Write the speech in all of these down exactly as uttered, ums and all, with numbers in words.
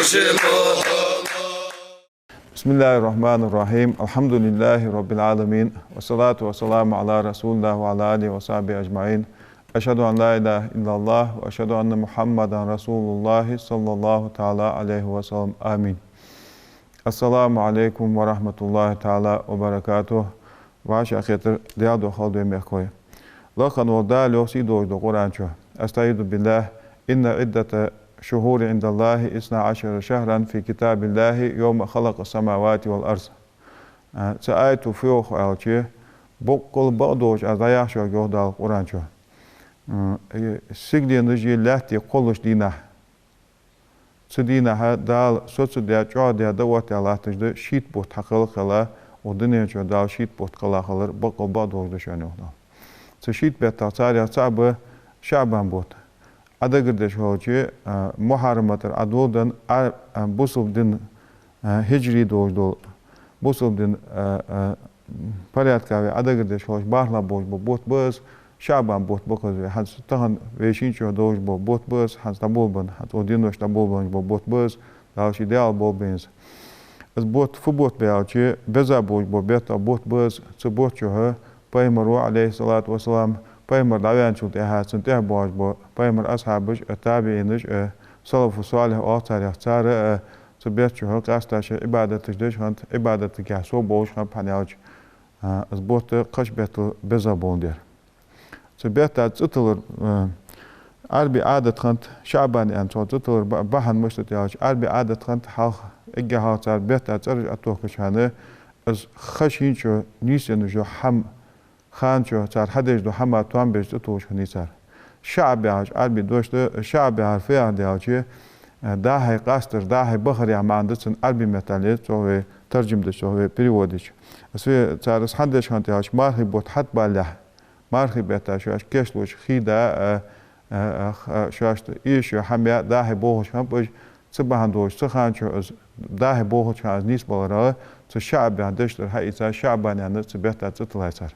بسم الله الرحمن الرحيم. الحمد لله رب العالمين. والصلاة والسلام على رسول الله وعلى آله وصحبه أجمعين. أشهد أن لا إله إلا الله وأشهد أن محمدا رسول الله صلى الله تعالى عليه وسلم. آمين. السلام عليكم ورحمة الله تعالى وبركاته. ВӀашагӀкхетар Даьла духьа хилда, мехкахой. Лакха волча Дала йоах, сий долаш долча Къуръан чу: أستعيذ بالله. إن عدة الشهور عند الله اثنا عشر شهرا في كتاب الله يوم خلق السماوات والأرض. А, цу аято фу йоах аьлча, боккъал бакъдолаш аз дӀаяхаш йоах Дала Къуръан чу. М, э, сигаленаши лаьттеи кхоллача дийнахьа. Цу дийнахьа Дала соцадаь, чӀоагӀдаь, дӀаоттадаь латташ да шийтта бутт хьакхелха а хилла, укх дунен чу Дала шийтта бутт кхелха хилар бакъал бакъдолаш да шоана, йоах Дала. Цу шийтта беттах царех цаӀ ба ШаӀбан бутт. Ӏа дагардеш хилча, а, Мухьарраматара Ӏадоладенна Ӏа-, а, бусалба дина, а, хиджри долаш дола, бусалба дина, а, а, порядка вай Ӏа дагардеш хилча, бархӀлагӀа болаш бола бутт ба из, ШаӀбан бутт ба-кх из вай. ХӀанз тахан вай шийна чу долаш бола бутт ба из, хӀанз дӀаболабенна, хӀанз укх деношка дӀаболабенна бола бутт ба из, Дала ший даьла болабенна из. Из бутт фу бутт ба аьлча, беза болаш бола бетта бутт ба из, цу бетта чухь Пайхамаро, Ӏалайхи ссалату вассалам, пайхамар дӀаваьнначул тӀехьагӀа цунна тӀехьа боагӀаш бола пайхамара асхьабаш а, табиӀинаш а, салафу салихь оал царех цар а, цу бетта чухь къаьстта шоай Ӏибадаташ деш хиннад, Ӏибадатагахьа совбовлаш хиннаб, хӀана аьлча, а, из бутт кхыча беттал беза боландаь. Цу бетта цӀи тиллар, а, Ӏарбий Ӏадат хиннад, ШаӀбан аьнна цох цӀи тиллар ба-, бахьан мишта да аьлча, Ӏарбий Ӏадат хиннад хьалха, эггара хьалха цар бетта цӀераш Ӏотохкача хана, из ха шийна чу нийсъенна йола хӀама, хана чу цар хьадеш дола хӀама тоам беш цӀи туллаш хиннай цар. ШаӀб яхаш Ӏарбий дош да, шаӀб яхар фу яхар да аьлча, дӀахьа къастар, дӀахьа бахар яха маӀан да цун Ӏарбий меттала, цох вай таржам дича, цох вай перевод дича. Из вай цар из хӀана деш хиннад аьлча, мархий бутт хьатӀабалалехь, мархий бетта шоаш кийчлуш хий да, а, а, а, х-, а, шоашта эшаш йола хӀама я, дӀахьа бохаш хиннаб уж, цу бахьан долаш цу хана чу из, дӀахьа бохача хана из нийсбаларах, цу ШаӀб яха дешдар хьаийца, ШаӀбан аьнна цу бетта цӀи тиллай цар.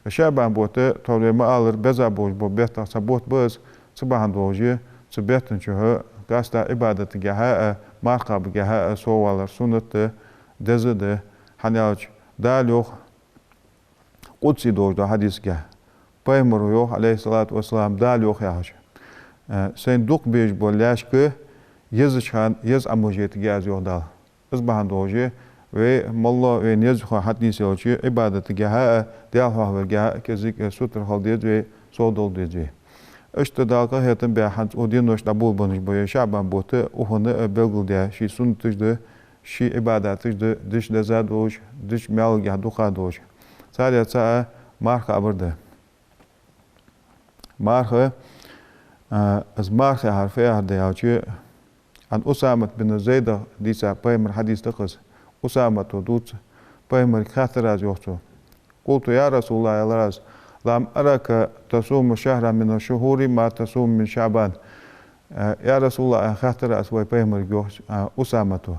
ШаӀбан бутт, тхьовра вай ма аллара, беза болаш бола беттах цхьа бутт ба из, цу бахьан долаш, цу бетта чухь къаьстта Ӏибадатагахьа а, марха кхабагахьа а соввалар суннат да, деза да, хӀана аьлча, Дала йоах къудси долаш долча хьадисагахь. Пайхамаро йоах, Ӏалайхи ссалату вассалам, Дала йоах яхаш: а, Сайна дукха безаш бола лаьшка езача хана еза Ӏамалаш еттаргья Аз, йоах Дала. Из бахьан долаш, вай моллагӀа вайна еза хӀама хьатӀанийсъелча, Ӏибадатагахьа а, Даьла хьоахаваргахьа а кӀезига сутара хила деза вай, совдоала деза вай. Иштта Дала къахетам баь, хӀанз укх деношка дӀаболабенна бола ер ШаӀбан бутт укханна а белгалдаь, ший суннаташ да, ший Ӏибадаташ да, дича деза долаш, дича маьлагахьа дукха долаш. Царех цаӀ марха кхабар да. Марха, а, из марха яхар фу яхар да аьлча, Ӏан Усамат бин Зайда дийца пайхамара хьадис да-кх из. Усамата дувц, пайхамарга хаьттар аз, йоах цо. قلت يا رسول الله, аьлар аз, لم أرك تصوم شهرا من الشهور ما تصوم من شعبان. А, я РасулаллахӀ, аьнна хаьттар аз вай пайхамарга, йоах, а, Усамата.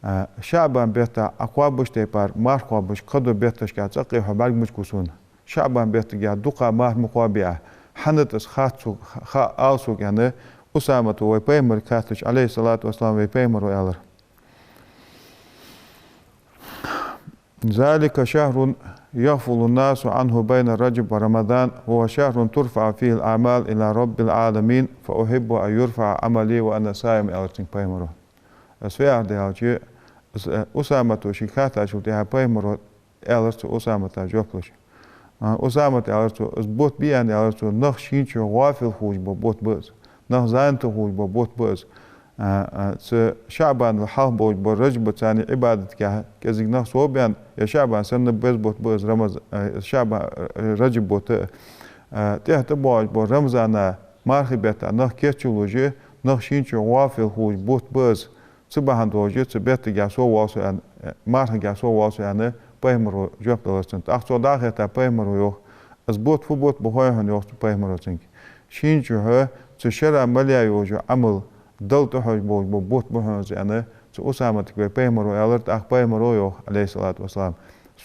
А, ШаӀбан бетта Ӏа кхоабаш тайпара марха кхоабаш кхыдолча бетташка цӀаккха хьо бӀаргагуш ма вий сона. ШаӀбан беттагахьа дукха марха ма кхоабий Ӏа. ХӀана да из, хац сога, ха-, ала сога, аьнна, Усамата вай пайхамарга хаьттача, Ӏалайхи ссалату вассалам, вай пайхамаро аьлар: ذلك شهر يغفل الناس عنه بين رجب ورمضان، وهو شهر ترفع فيه الأعمال إلى رب العالمين، فأحب أن يرفع عملي وأنا صائم, аьлар цунга пайхамаро. Из фу яхар да аьлча, из, э, Усамата шийга хаьттачул тӀехьагӀа пайхамаро аьлар цу Усамата жоп луш. А, Усамата, аьлар цо, из бутт ба, аьнна, аьлар цо, нах шийна чу гӀафил хулаш бола бутт ба из. Нах занят хулаш бола бутт ба из. А, а, цу ШаӀбанал хьалха болаш бола Раджабаца цхьана Ӏибадатагахьа кӀезига нах совбаьнна, е ШаӀбан санна беза бутт ба из, Рамаз-, а, ШаӀбан, а, Раджаб бутт а. А, тӀехьа тӀабоагӀаш бола Рамазана мархий бетта нах кийчлуш, нах шийна чу гӀафил хулаш бутт ба из. Цу бахьан долаш, цу беттагахьа соввоал со, аьнна, мархагахьа соввоал со, аьнна, пайхамаро жоп далар цунна. ТӀаккха цо дӀахаьттача пайхамаро йоах: из бутт фу бутт ба хой хьона, йоах цу пайхамаро цунга. Шийна чухь цу шера мел яь йола Ӏамал Далла тӀахьожаш болаш бола бутт ба хьона из, аьнна, цу Усаматага вай пайхамаро аьлар. ТӀаккха пайхамаро йоах, Ӏалайхи ссалату вассалам: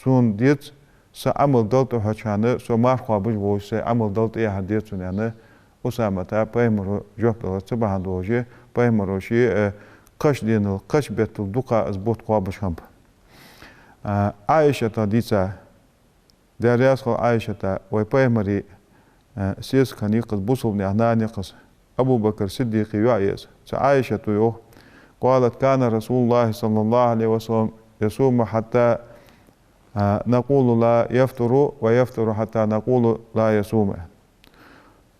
Сона деза са Ӏамал Далла тӀахьоча хана со марха кхоабаш волаш, сай Ӏамал Далла тӀаяхьар деза сона, аьнна, Усамата пайхамаро жоп далар. Цу бахьан долаш, пайхамаро ший, э, кхыча денал, кхыча беттал дукха из бутт кхобаш хиннаб. А, Ӏайшата дийца, Даьла раьза хилва Ӏайшата, вай пайхамара, а, сесаг хиннай-кх из, бусалба наьха нана я-кх из, Абу Бакр Сиддикъа йоӀ я из. Цу Ӏайшата йоах: قالت: كان رسول الله صلى الله عليه وسلم يصوم حتى، а, نقول: لا يفطر، ويفطر حتى نقول: لا يصوم.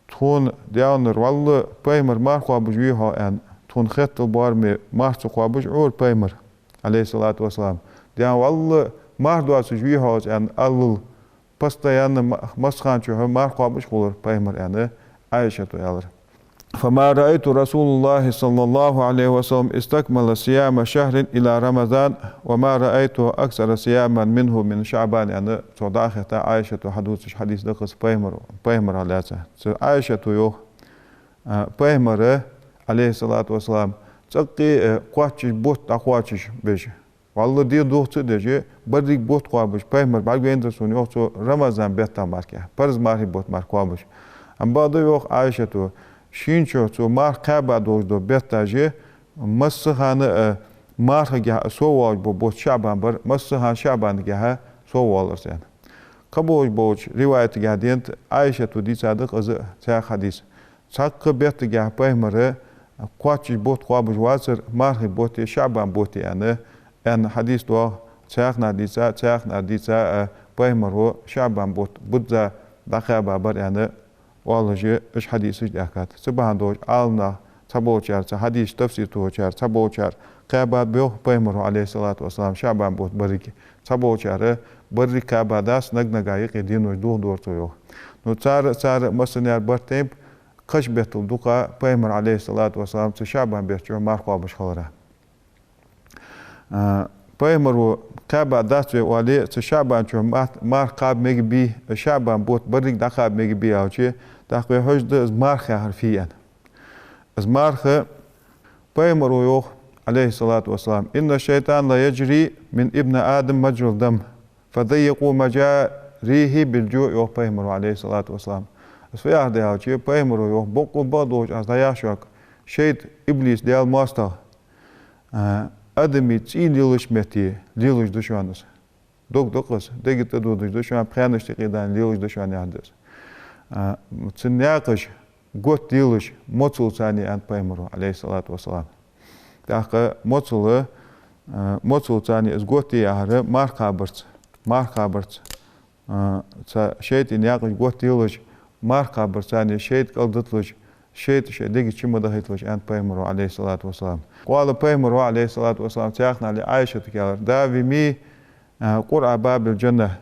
Тхона, Даьла элча, валлахӀи, пайхамар марха кхобаш вий хьо, аьнна, тхона хеттал боараме марха ца кхобаш Ӏовар пайхамар, عليه الصلاة والسلام. Даьла элча, валлахӀи, марха доацаш вий хьо из, аьнна, аллал, постоянно ма-, массахана чухь марха кхобаш хулар пайхамар, аьнна, Ӏайшата аьлар. فما رأيت رسول الله صلى الله عليه وسلم استكمل صيام شهر إلا رمضان، وما رأيته أكثر صياما منه من شعبان, аьнна, цо дӀахетта Ӏайшата хьадувцаш хьадис да-кх из пайхамара, пайхамарах лаьца. Цу Ӏайшата йоах, а, пайхамар, عليه الصلاة والسلام, цӀаккха а, э, кхоачаш бутт дӀакхоачаш беш, валлахӀи, ди дохаца а деш, берригаш бутт кхобаш пайхамар бӀаргавайндац сона, йоах цо, рамазан бетта мара, парз мархий бутт мара кхобаш. Амма бакъда, йоах Ӏайшата, шийна чухь цо марха кхаьба долаш дола бетташ, массахана а, мархагахьа соввоалаш бола бутт ШаӀбан бар, массахана ШаӀбангахьа соввоалар цо, аьнна. Кхыболаш болча риваятагахьа денад, Ӏайшата дийца да-кх из цхьаькха хьадис. Цхьаккха беттагахьа пайхамар кхоачаш бутт кхобаш вацар, мархий бутт е ШаӀбан бутт е, аьнна, аьнна хьадис доагӀа, цхьаькханара дийца, цхьаькханара дийца, а, пайхамара ШаӀбан бутт бизза дӀакхаьба бар, аьнна, оалаш уж хьадисаш даьхкад. Цу бахьан долаш Ӏаламнах цхьаболчар, цу хьадиса тафсир тохачар цхьаболчар кхаьбад йоах пайхамара, عليه الصلاة والسلام, ШаӀбан бутт берригаш. Цхьаболчар берригаш кхаьбадац, наг-нагахьа юкъе денош дохадора цо, йоах. Ну, цар, цар массане а барт тайнаб кхыча беттал дукха пайхамар, عليه الصلاة والسلام, цу ШаӀбан бетта чухь марха кхобаш хилара. А, пайхамара кхаьбадац вай оале, цу ШаӀбан чухь мат-, марха кхаба мегаргбий, ШаӀбан бутт берригаш дӀакхаба мегаргбий аьлча, тӀаккха вай хьожаргда из марха яхар фу я, аьнна. Из марха, пайхамара йоах, عليه الصلاة والسلام: إن الشيطان ليجري من ابن آدم مجرى الدم، فضيقوا مجاريه بالجوع, йоах пайхамара, عليه الصلاة والسلام. Из фу яхар да аьлча, пайхамара йоах, боккъал бакъдолча аз дӀаяхачох, шайтӀа, иблис, Даьла моастагӀа, а, адамий цӀий лелача метте лелаш да шоана из. Дог да-кх из, дега тӀа додаш да шоана, пхенашта юкъе даьнна лелаш да шоана яхар да из. А, цун наькъаш готта лелаш моцалца, аьннад пайхамара, عليه الصلاة والسلام. ТӀаккха моцал, а, моцалца из готта е яхар марха кхабарца, марха кхабарца, а, цу шайтӀий наькъаш готта лелаш, марха кхабарца шайтӀа кӀалдиталаш, шайтӀа шоай дега чу ма дахийталаш, аьннад пайхамара, عليه الصلاة والسلام. Къала, пайхамара, عليه الصلاة والسلام, цхьаькханара Ӏайшатага аьлар: داومي، а, قرع باب الجنة,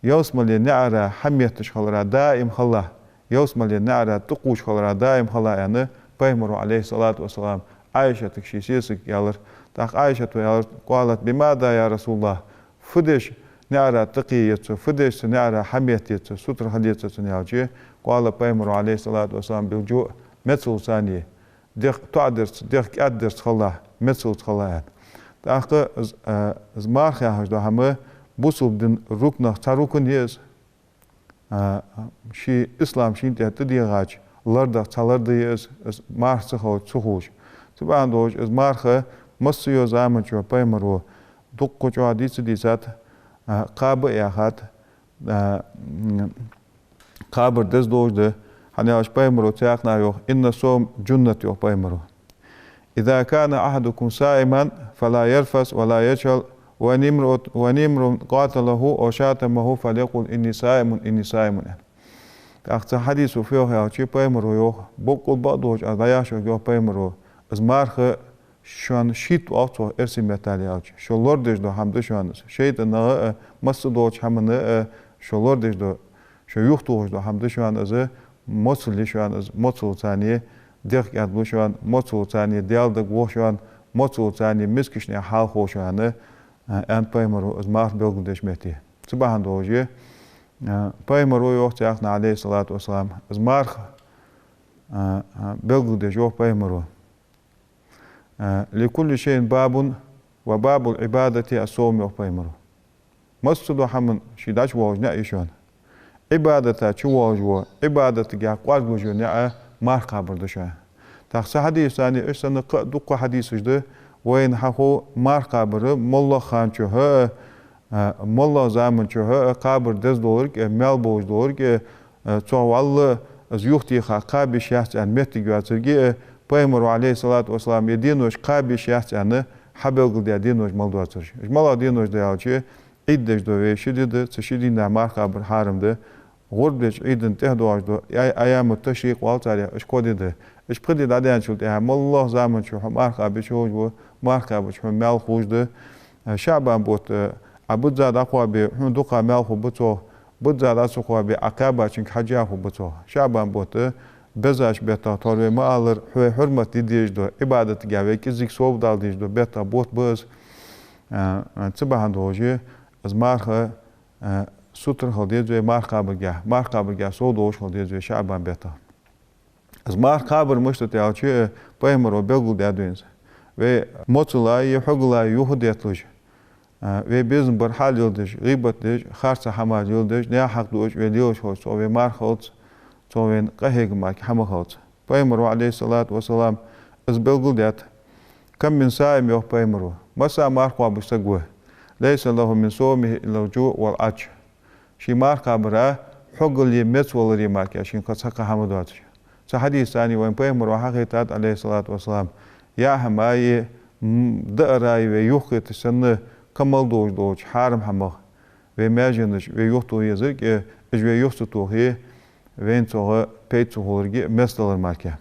ялсмален наӀара хьаметташ хилара даим хилалахь, ялсмален наӀара тӀакхувш хилара даим хилалахь, аьнна, пайхамара, عليه الصلاة والسلام, Ӏайшатага, ший сесагага аьлар. ТӀаккха Ӏайшата аьлар: قالت: بماذا يا رسول الله؟ Фу деш наӀара тӀакхе еза цо, фу деш цу наӀара хьаметта еза цо, сутара хила еза цо цунна, аьлча, къала, пайхамара, عليه الصلاة والسلام: بالجوع, моцалца, дегӀ тоӀадарца, дегӀ кӀаьддарца хилалахь, моцалца хилалахь, аьнна. ТӀаккха из, а, из марха яхаш дола хӀама бусалба дина рукнех цхьа рукн я из. А, ший ислам шийна тӀа тӀадегӀача лардех цхьа лард я из, из марха ца хилча ца хулаш. Цу бахьан долаш из марха массайолча заман чухь пайхамара дукха чӀоагӀа дийца дийцад, а, кхаба а яхад, а, м, кхабар деза долаш да, хӀана аьлча пайхамара цхьаькханара йоах: إن الصوم جنة, йоах пайхамара. إذا كان أحدكم صائما فلا يرفث ولا يجهل، وإن امرؤ، وإن امرؤ قاتله أو شاتمه فليقل: إني صائم، إني صائم. ТӀаккха цу хьадисо фу йоах аьлча, пайхамара йоах, боккъал бакъдолча аз дӀаяхачох, йоах пайхамара, из марха шоана шийтта оал цох эрсий меттала аьлча, шо лорадеш дола хӀама да шоана из. ШайтӀанах а, массадолча хӀаманах а шо лорадеш дола, шо юхатохаш дола хӀама да шоана из, моцал я шоана из, моцалца дегӀ кӀаьдлу шоана, моцалца Даьла дагавоагӀа шоана, моцалца мискача наьха хьал хов шоана, аьннад пайхамара из марха белгалдеча метте. Цу бахьан долаш, пайхамара йоах цхьаькханара, عليه الصلاة والسلام, из марха белгалдеш, йоах пайхамара: لكل شيء باب، وباب العبادة الصوم, йоах пайхамара. Массадола хӀаман ший дӀачувоалаш наӀ я шоана. Ӏибадата чувоалаш вола, Ӏибадатагахьа кӀоаргагуш йола наӀ марха кхабар да шоана. ТӀаккха цу хьадисаца, иштта санна кхы а дукха хьадисаш да, Вайна хьахов марха кхабар моллагӀча хана чухь а, а, моллагӀча заман чухь а кхабар деза долга а, маьл болаш долга а, а, цох вӀалла из юхатеха кхаба йиш яц аьнна моттиг йоацилга а, Пайхамаро, Ӏалайхи ссалату вассалам, е денош кхаба йиш яц аьнна хьабелгалдаь денош мел доацар. Уж малагӀа денош да аьлча, Ӏид деш дола вай ши ди да, цу ши дийнахьа марха кхабар хьарам да. ГӀурба деча Ӏида тӀехьа доагӀаш дола ай-, айяму ташрикъ оал царех, уж кхо ди да. Уж пхи ди дӀадаьнначул тӀехьагӀа моллагӀча заман чухь марха кхаба йиш йолаш ва, марха кхаьбача хьона маьл хулаш да. ШаӀбан бутт, э, Ӏа бизза дӀакхаьбе, хьона дукха маьл хургба цох, бизза дӀа ца кхаьбе, Ӏа кхаьбачунга хьежжа хургба цох. ШаӀбан бутт, э, безача беттах тхьовра вай ма аллара, хьо вай хьурмат де дезаш дола, Ӏибадатагахьа вай кӀезига совбадала дезаш дола беттах бутт ба из. Э, э, цу бахьан долаш, из марха, э, сутара хила деза вай марха кхабаргахьа, марха кхабаргахьа совдоалаш хила деза вай ШаӀбан беттах. Из марха кхабар мишта да аьлча, э, Пайхамаро белгалдаьд вайна из. Вай моцала е хьогалла юхадетталуш, э, вай безам бар хьалеладеш, гӀийбат деш, харцахьа хӀамаш леладеш, наьха хьакъ дуаш вай лелаш хилча, цох вай мара хилац, цох вайна къахьегама хӀама хилац. Пайхамаро, Ӏалайхи ссалату вассалам, из белгалдаьд. كم من صائم, йоах Пайхамаро, масса марха кхоабаш саг ва, ليس له من صومه إلا الجوع والعطش. Ший марха кхабара хьогаллеи мецвалареи мара кхы шийна кхы цхьаккха хӀама доацаш. Цу хьадиса цӀенна вайна Пайхамаро хьахайтад, Ӏалайхи ссалату вассалам, яа хӀамаи, м, даараи вай юхакхеташ санна, камал долаш долча хьарам хӀамах вай маьженаш вай юхатоха езарг а, уж вай юха ца тохе, вайна цох пайда ца хуларга а меца далар мара кхы.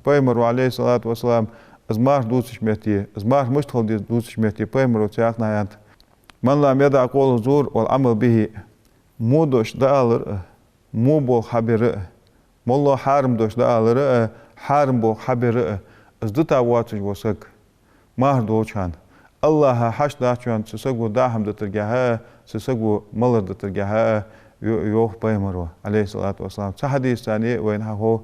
Пайхамаро, Ӏалайхи ссалату вассалам, из марха дувцача метте, из марха мишта хила деза дувцача метте, Пайхамаро цхьаькха нахьант: من لم يدع قول الزور والعمل به. Во дош дӀаалар а, во болх хьабер а, моллагӀа хьарам дош дӀаалар а, хьарам болх хьабер а, из дита воацаш вола саг, марха долча хана, АллахӀа хьашт дац шоана цу саго даа хӀама дитаргахьа а, цу саго малар дитаргахьа а, йо-, йоах Пайхамаро, Ӏалайхи ссалату вассалам. Цу хьадиса цӀенна вайна хьахов,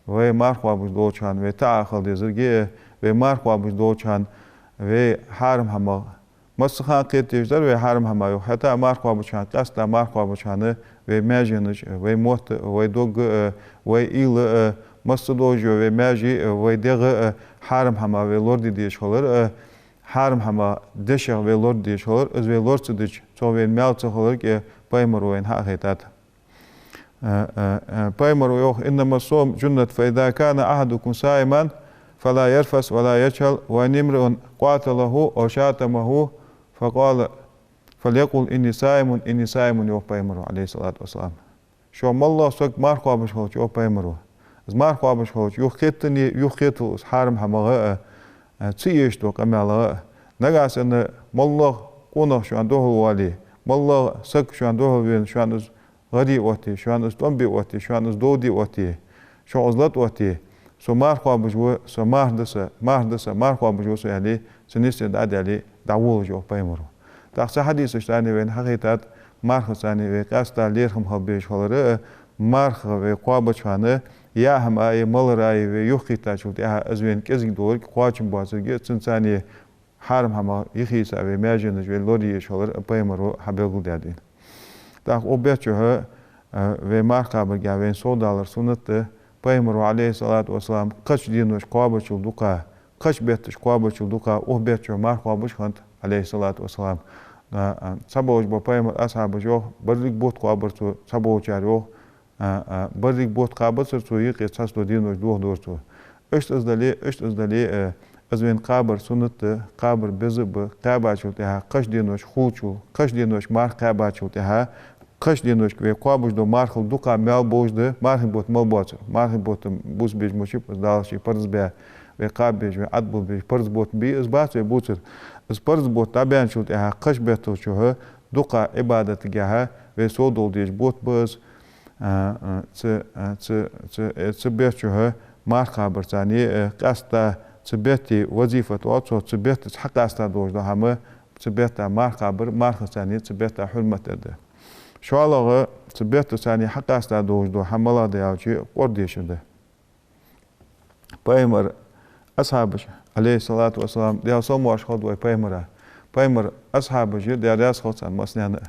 вай марха кхоабаш долча хана вай таӀа хила дезарг а, вай марха кхоабаш долча хана вай хьарам хӀамах масса хана кхетадеш дар вай хьарам хӀама, йоах, хӀаьта а марха кхоабача хана, къаьстта марха кхоабача хана вай маьженаш а, вай мотт а, вай дог а, вай уйла а, масса долаш йола вай маьже а, вай дегӀ а хьарам хӀама вай лораде дезаш хилар а, хьарам хӀама дешах вай лораде дезаш хилар, из вай лора ца дича, цох вайна маьл ца хиларга а Пайхамаро вайна хьахайтад. Э, э, э, Пайхамаро йоах: إنما الصوم جنة، فإذا كان أحدكم صائما فلا يرفث ولا يجهل، وإن امرؤ قاتله أو شاتمه فقال، فليقل: إني صائم، إني صائم, йоах Пайхамаро, Ӏалайхи ссалату вассалам. Шо моллагӀа саг марха кхоабаш хилча, йоах Пайхамаро, из марха кхоабаш хилча, юхакхетане, юхакхеталу из хьарам хӀамах а, а, ца эшаш дола къамаьлах а. Нагахьа санна моллагӀа къонах шоана духьал вале, моллагӀа саг шоана духьал вена, шоана из гӀаре отте, шоана из тӀом бе отте, шоана из дов де отте, шоана из лата отте, со марха кхоабаш ва, со марха да са, марха да са, марха кхоабаш ва со аьле, цу нийсса дӀа а даьле, дӀаволалаш, йоах Пайхамаро. ТӀаккха цу хьадисашца цӀенна вайна хьахайтад, мархаца цӀенна вай къаьстта лерхӀам хила безаш хилар а, марха вай кхоабача хана яа хӀамаи малараи вай юхакхийттачул тӀехьагӀа из вайна кӀезига долга, кхоачам боацарга а, цунца цӀенна хьарам хӀамах юхаийца вай маьженаш вай лораде езаш хилар а Пайхамаро хьабелгалдаьд вайна. ТӀаккха укх бетта чухь, а, вай марха кхабаргахьа вайна совдалар суннат да, Пайхамаро, Ӏалайхи ссалату вассалам, кхыча деношка кхоабачул дукха, кхыча бетташка кхоабачул дукха укх бетта чухь марха кхоабаш хиннад, Ӏалайхи ссалату вассалам. А, а, цхьаболаш бола Пайхамара асхьабаша йоах, беррига бутт кхоабар цо, цхьаболчар йоах, а, а, беррига бутт кхабацар цо, юкъе цхьацца дола денош дохадора цо. Иштта из дале, иштта из дале, а, из вайна кхабар суннат да, кхабар беза а ба, кхаьбачул тӀехьагӀа кхыча деношка хулачул, кхыча деношка марха кхаьбачул тӀехьагӀа, кхыча деношка вай кхоабаш дола мархал дукха маьл болаш да, мархий бутт мел боацар. Мархий бутт бувца безаш ма вий из, Дала ший парз баь, вай кхаба безаш, вай Ӏадбула безаш парз бутт бий, из бац вай бувцар. Из парз бутт дӀабаьнначул тӀехьагӀа кхыча беттал чухь дукха Ӏибадатагахьа вай совдола дезаш бутт ба из. А, а, цу, а, цу, цу, э, цу бетта чухь марха кхабарца цӀенна, э, къаьстта цу бетта вазифат оал цох, цу беттаца хьакъаьста долаш дола хӀама, цу бетта марха кхабар, мархаца цӀенна цу бетта хьурмат дар да. ШоллагӀа, цу беттаца цӀенна хьакъаьста долаш дола хӀама малагӀа да аьлча, кӀорда дешар да. Пайхамара асхьабаша, Ӏалайхи ссалату вассалам, Даьла салам-моаршал хилда вай Пайхамара, Пайхамара асхьабаша, Даьла раьза хилва царна массанена а,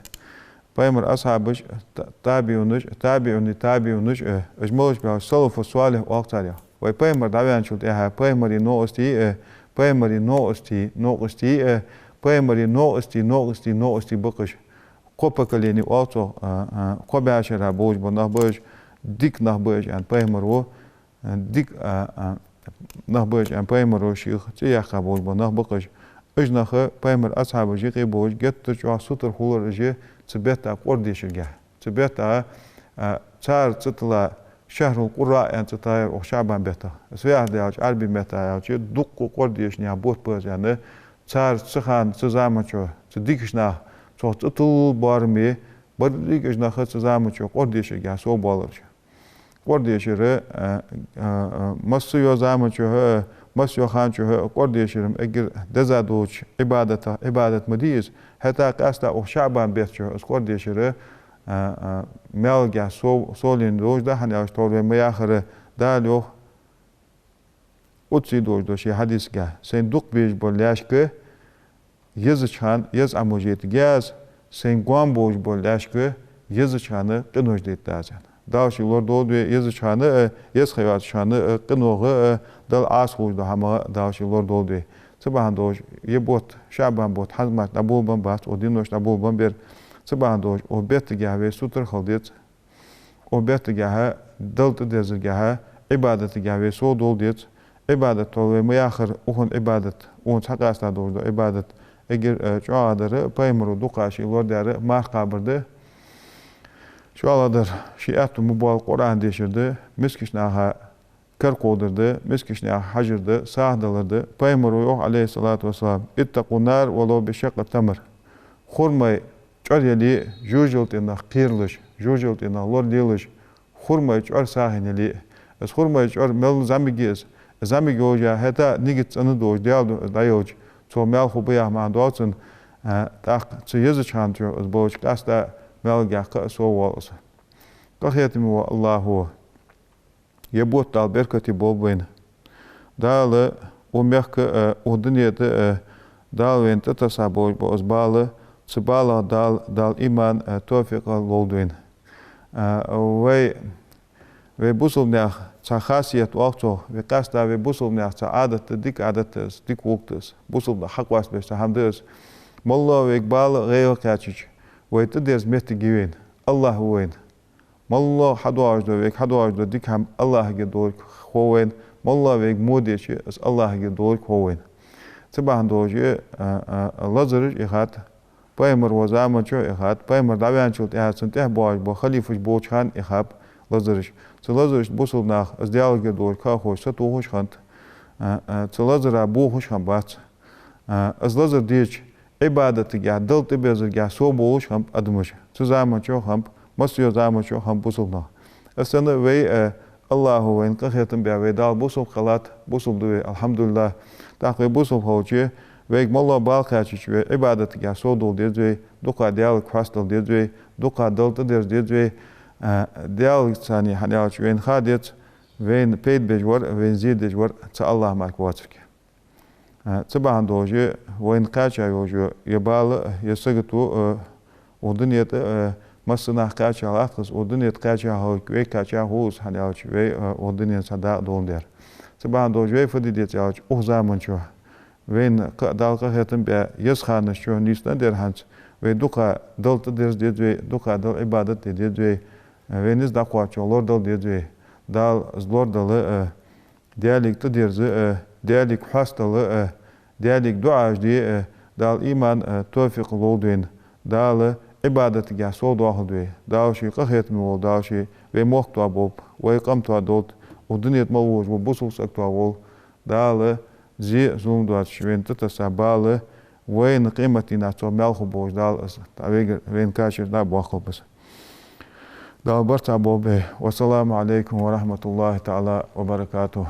Пайхамара асхьабаш, та-, табиӀунаша, табиӀуни табиӀунаша, э, уж малаш ба аьлча, салафу салихь оал царех. Вай Пайхамар дӀаваьнначул тӀехьагӀа Пайхамара новкъостий, э, Пайхамара новкъостий, новкъостий, э, пайхамара новкъостий, новкъостий, новкъостий ба-кх уж. Кхо поколени оал цох, а, а, кхо бӀаь шера болаш бола нах ба уж, дика нах ба уж, аьнна, пайхамаро, а, дика, а, а, нах ба уж, аьнна, пайхамаро шийх цӀи яьккха болаш бола нах ба-кх уж. Уж нах, пайхамара асхьабаш юкъе болаш, геттара чӀоагӀа сутара хулар уж цу бетта кӀордешаргахьа. Цу бетта, а, цар цӀи тилла, шахьрул-Къурра аьнна цӀи тиллар укх шаӀбан беттах. Из фу яхар да аьлча, Ӏарбий меттала аьлча, дуккха кӀордешаргахьа бутт ба из аьнна, цар цу хана, цу заман чу, цу дикача наха, цох цӀи тилла боараме, берригаш нах цу заман чу кӀордешаргахьа совбоалар уж. КӀордешар, а, а, а, масса йола заман чу, а, масса йола хана чу, а, кӀордешар ма эггара деза долча Ӏибадатах Ӏибадат ма дий из, хӀаьта къаьстта укх шаӀбан бетта чу из кӀордешар, а, а, маьлагахьа сов-, совленна долаш да, хӀана аьлча тхьовра вай ма яххара, Дала йоах, Ӏудсий долаш да ший хьадисагахьа: «Сайна дукха безаш бола лаьшка езача хана еза Ӏамалаш еттаргья аз, сайна гоама болаш бола лаьшка езача хана къинош деттаргда аз», аьнна. Дала ший лорадолда вай езача хана а, еза ха йоацача хана а, къинойх а, Далла Ӏаса хулаш дола хӀамах а Дала ший лорадолда вай. Цу бахьан долаш, ер бутт, шаӀбан бутт, хӀанз мара дӀаболабенна бац, укх деношка дӀаболабенна ба ер. Цу бахьан долаш, укх беттагахьа вай сутара хила деза. Укх беттагахьа, Далла тӀадерзаргахьа, Ӏибадатагахьа вай совдоала деза. Ӏибадат тхьовра вай ма яххара, укхан Ӏибадат, укханца хьакъаьста долаш дола Ӏибадат эггара, э, чӀоагӀа дар, пайхамаро дукха ший лорадаьр марха кхабар да. ШоллагӀдар, ший аьттув ма боаллара, Къуръан дешар да, мискача наха кара кховдар да, мискача наьха хьажар да, сагӀа далар да. Пайхамаро йоах, Ӏалайхи ссалату вассалам: «اتقوا النار ولو بشق تمرة». Хурмай чӀор яле а, жожагӀатенах кхералаш, жожагӀатенах лоралелаш, хурмай чӀор сагӀийна яле а. Из хурмай чӀор мел зӀамига я из, зӀамига йолаш а, хӀаьта нигат цӀена долаш, Даьла духьа из дӀаялча, цох маьл хургба яха маӀан доал цун, а, тӀаккха цу езача хана чу из болча къаьстта маьлагахьа кхы а соввоал из. Къахетаме вола АллахӀ, ер бутт Дала беркате болба вайна. Дала укх мехка а, укх дунен тӀа а Дала вайна тӀатесса болаш бола из бала, цу балах Дала, Дала иман а, товфикъ а лолда вайна. А, вай, вай бусалба наьха цхьа хасият оал цох, вай къаьстта вай бусалба наьха цхьа Ӏадат да, дика Ӏадат да из, дика гӀулакх да из, бусалба наха хьакъоастабеш цхьа хӀама да из. МоллагӀа вайга бала, гӀайгӀа кхаьчача, вай тӀадерза моттиг я вайна, АллахӀ ва вайна. МоллагӀа хьадоагӀаш дола, вайга хьадоагӀаш дола дика хӀама АллахӀагара долга хов вайна, моллагӀа вайга во дича, из АллахӀагара долга хов вайна. Цу бахьан долаш, а, а, лазараш а ихад, пайхамар волча заман чу а ихад, пайхамар дӀаваьнначул тӀехьагӀа цунна тӀехьа боагӀаш бола халифаш болча хана а ихаб лазараш. Цу лазарашта бусалба наха из Даьлагара долга ха а ховш сатохаш хиннад, а, а, цу лазара бохаш хиннабац. А, из лазар деча, Ӏибадатагахьа, Далла тӀаберзаргахьа совбоалаш хиннаб адамаш. Цу заман чу хиннаб, массайолча заман чу хиннаб бусалба нах. Из санна вай, а, АллахӀа вайна къахетам баь, вай Дала бусалба кхеллад, бусалба да вай, алхьамдулиллахӀ. ТӀаккха вай бусалба хилча, вайга моллагӀа бала кхаьчача, вай Ӏибадатагахьа совдоала деза вай, дукха Даьлага хьастадала деза вай, дукха Далла тӀадерза деза вай, а, Даьлагара цхьана, хӀана аьлча, вайна ха деза, вайна пайда беш вар а, вайна зе деш вар а цхьа АллахӀ мара воацилга. А, цу бахьан долаш, вайна кхаьча йолаш я ер бала, ер сагото, а, укх дунен тӀа, а, массанахьа кхаьча латтача, укх дунен тӀа кхаьча хиларга вайга кхаьча хул из, хӀана аьлча вай, а, укх дунен цхьа дакъа доландаь. Цу бахьан долаш вай фу де деза аьлча, укх заман чу вайна кхы а Дала къахетам баь, еза ханаш чу нийсденна дар хӀанз, вай дукха Далла тӀадерза деза вай, дукха Далла Ӏибадат де деза вай, а, вайна из дӀакхоачачох лорадала деза вай. Дала из лорадала, а, Даьлага тӀадерза а, Даьлага хьастадала а, Даьлага дуӀаш де а, Дала иман а, товфикъ а лолда вайна. Дала Ӏибадатагахьа совдоахалда вай. Дала ший къахетаме волва, Дала ший вай мохк тоаболба, вай къам тоадолда, укх дунен тӀа мел волаш вола бусалба саг тоаволва. Дала зе а, зулам доацаш вайна тӀатесса бала, вайна къематдийнахьа цох маьл хургболаш Дала из вайгара, вайна кхачар дӀа а боаккхалба из. Дала барт боаккхалба вай. والسلام عليكم ورحمة الله تعالى وبركاته.